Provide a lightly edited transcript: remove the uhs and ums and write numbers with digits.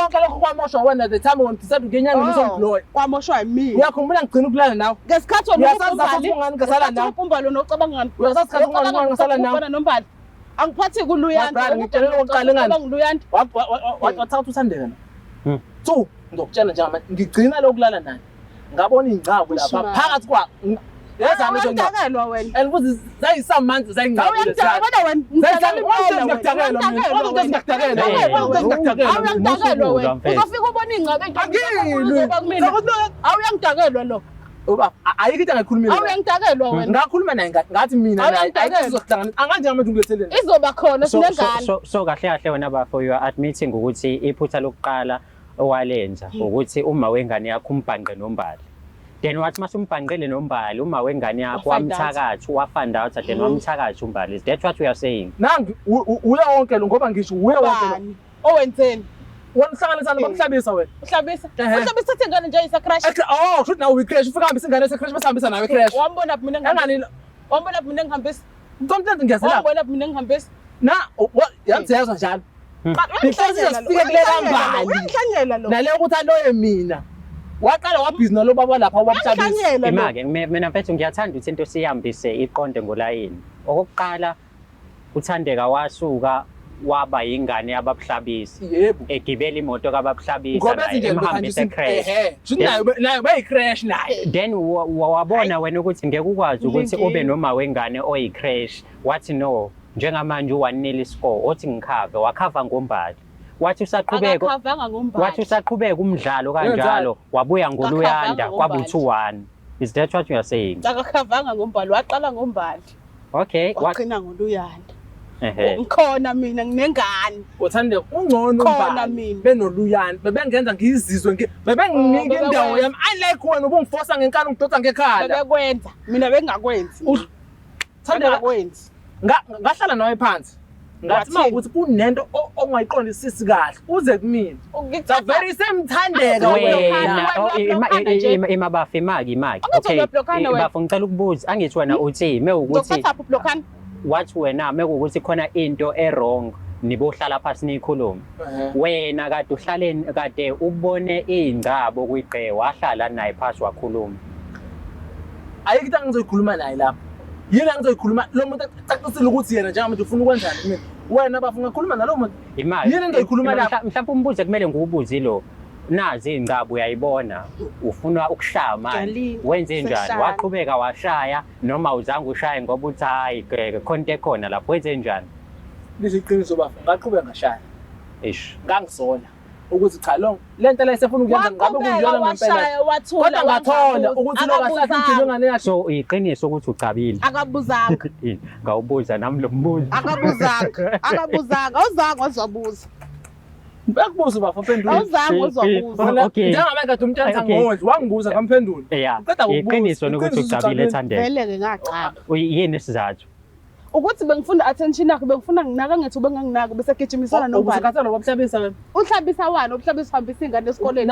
Konke lokho kwamoshwa wena the time when decide ukuya enyangeni uzongibloya. Kwamoshwa yimina. Uyakhumbula ngigcina ukulala nawe? Ngesikhathi wena Uyasazi umbali, ukuthi kungani ngasala nawe? umbali unocabanga ngani? Uyasazi sikhathi kungani kungani ngasala nawe? Ufana nombali. Angiphathi kuluyanda. My brother, ngikutshelele okokuqala ingane. Ngiluyanda. Wathatha uThandeka. Two, ngizokutshela njengamanje ngigcina lokulala naye. Ngabona ingcabu lapha Ushimane. phakathi kwa yezami lezo ngcabu. Uyangidakelwa wena. And futhi zayisamanzi zayingcabu. Awuyangidakelwa wena. Ngiyakudakela mina. Ngiyakudakela. Awuyangidakelwa wena. Mfethu. Uzofika ubona ingcabu Angilwi. uzoba kumina. Awuyangidakelwa lo. Ubaba ayikho into angayikhulumile. Awuyangidakelwa wena. Ngakhuluma naye ngathi mina naye Awuyangidakelwa. ayikho sizohlanganisa. Anganje ngamanje ungiletheleni. Izoba khona So, so, sinengane. so, so kahle kahle wena bafo, you are admitting ukuthi iphutha lokuqala owalenza ukuthi uma wengane yakho umbhanqe nombali. Then wathi mase umbhanqile nombali, uma wengane yakho Wa-find out. wamthakatha, wa-find out, then wamthakatha umbali. Is that what you are saying? Nangi uye wonke lo ngoba ngisho uye wonke lo. Bani? Owenzeni? Wena uhlanganisana bakuhlabisa wena. Uhlabisa. Ehhe. Uhlabisa uthi ingane nje isa crash. Oh, shoot nawe uyi-crash. Ufika hambisa ingane ese-crash bese hambisa nawe i-crash. Wambona mina ngihambisa. Engani Wambona mina ngihambisa. content ngiyazela. Wambona mina ngihambisa. Na yangizezwa njalo. Before sizofike kule kambali. Uyangihlanyela lo. Nale ukuthi aloye mina. Waqala wabhizi nalo baba lapha wamhlabisa. Uyangihlanyela lo. Ima-ke mina mfethu ngiyathanda ukuthi into siyihambise iqonde ngolayini. Okokuqala uThandeka wasuka waba yingane yababuhlabisa. Yebo. Egibela imoto kababuhlabisa Ngoba naye ezinje emhambise crash. Ehe. Shuthi nayo bayi-crash naye. Then wabona wena ukuthi ngeke ukwazi ukuthi Ngilingile. ube noma wengane oyi-crash. Wathi no, njengamanje u-1-0 score, othi ngikhave, wakhava ngombali. Wathi usaqhubeka Akakhavanga ngombali. wathi usaqhubeka umdlalo kanjalo, wabuya ngoluyanda Akakhavanga kwaba ngombali. u-2-1. Is that what you are saying? Akakhavanga ngombali, waqala ngombali. Okay. Wagcina ngoluyanda. Ehe. Ngikhona mina nginengane. Uthande ungcono Khona umbali mina. benoluyani bebengenza ngizizwe bebenginika Oh, indawo bebekwenza. yami unlike wena ubungifosa ngenkani ungidonsa ngekhala. Bebekwenza. Mina bengingakwenzi. Thandeka Bengingakwenzi. ngahlala nawe phansi. Ngathi Wathini? mawukuthi kunento ongayiqondisisi kahle uze kumina. The very same Thandeka Wena, wena. oh, uyablokhana nje. ima bafu imaki imaki. Angithi Okay. uyablokhana wena. Bafu ngicela ukubuza, angithi wena uthi mewukuthi Ngizokuthatha phi ublokhana? wathi wena mekuwukuthi khona into e-wrong nibohlala phansi niyikhulume. Wena kade uhlale kade ubone ingcabo kwigqe wahlala naye phansi wakhuluma. Ayikho into engizoyikhuluma naye lapha. Yini engizoyikhuluma lo muntu ecacisile ukuthi yena njengamanje ufuna ukwenzani kumina. Wena bafu ungakhuluma nalowo muntu. Imali. Yini engizoyikhuluma lapha? Mhlawumbe umbuzo kumele ngiwubuze lo. Nazi ingcabo uyayibona ufuna ukushaya manje. Ngiyalindza, Wenze njani? seshaya. Waqhubeka washaya noma uzange ushaye ngoba uthi hayi ngeke khona into ekhona lapho wenze njani? Lisho iqiniso bafu ngaqhubeka ngashaya. Eish. Ngangisola ukuthi cha lo lento le esefuna ukuyenza ngabe Waqhubeka kuyiyona ngempela. washaya wathula. Kodwa ngathola ukuthi lo kahle Akabuzanga. ugcine ngane yakhe. So iqiniso ukuthi ucabile. Akabuzanga. Ngawubuza nami lo mbuzo. Akabuzanga. Akabuzanga. Awuzange wazobuza. Bakubuza bafu phendula. Awuzange wazobuza. Okay. Njengoba kade umtshela Okay. ngodli wangibuza ngamphendula. Yeah. Uqeda ukubuza. Iqiniso ukuthi Iqiniso ucabile ucabile. Thandeka. Vele ke ngacaba. Yini isizathu? Ukuthi bengifuna attention yakhe, bengifuna nginaka ngithi ubenganginaki bese gijimisana nombali. Ubusukhathana wabuhlabisa wena. Uhlabisa wani, uhlabisa uhambisa ingane esikoleni.